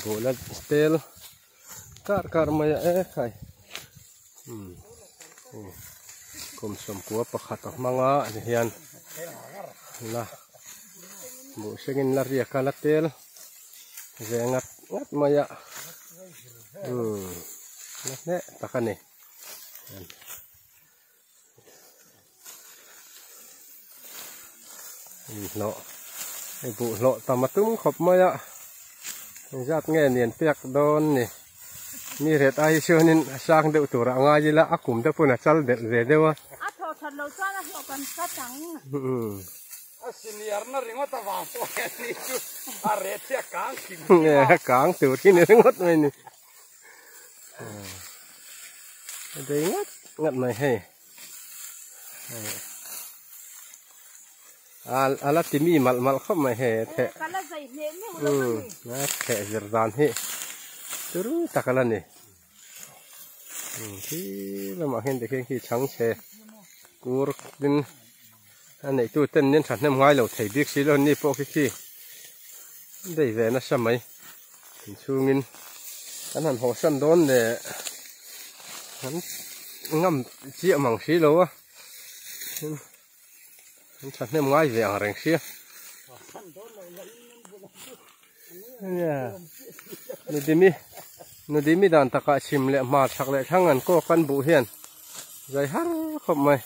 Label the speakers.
Speaker 1: Buh la tel kar kar mai a e khai umm kum sawmkua pakhat a hmang a ti hian la buh sengin la riak a la tel ve ngat ngat mai a umm la hneh tak a ni. Inhlawh hei buh hlawh tam a tum khawp mai a engzat nge nian pek dawn ni mi ret ai hi chuanin a sang deuh tur ah ngai ila a kum te pawn a chal belh ve deuh a.
Speaker 2: A thawh that loh chuan a hlawh kan cut ang.
Speaker 3: A senior na ringawt avang pawh hian ni chu a ret hi a kang hrim
Speaker 1: hrim a. A kang tur hi ni ringawt mai ni. A bei ngat ngat mai hei a la ti mi malh malh khawp mai hei a theh a theh zir dan hi turu tak a la ni khi lamah hian tikhian khi chhangchhe kur tin a neihtu ten nen thahnem ngai lo thei bik si lo ni pawh khi khi bei ve nasa mai. Inchhungin kan han hawhsan dawn leh an ngam chiah mang si lo a an thahnem ngai ve ang reng sia nudimi nudimi dan takah chhim leh hma chhak leh thlang an kawk an buh hian zai har khawp mai.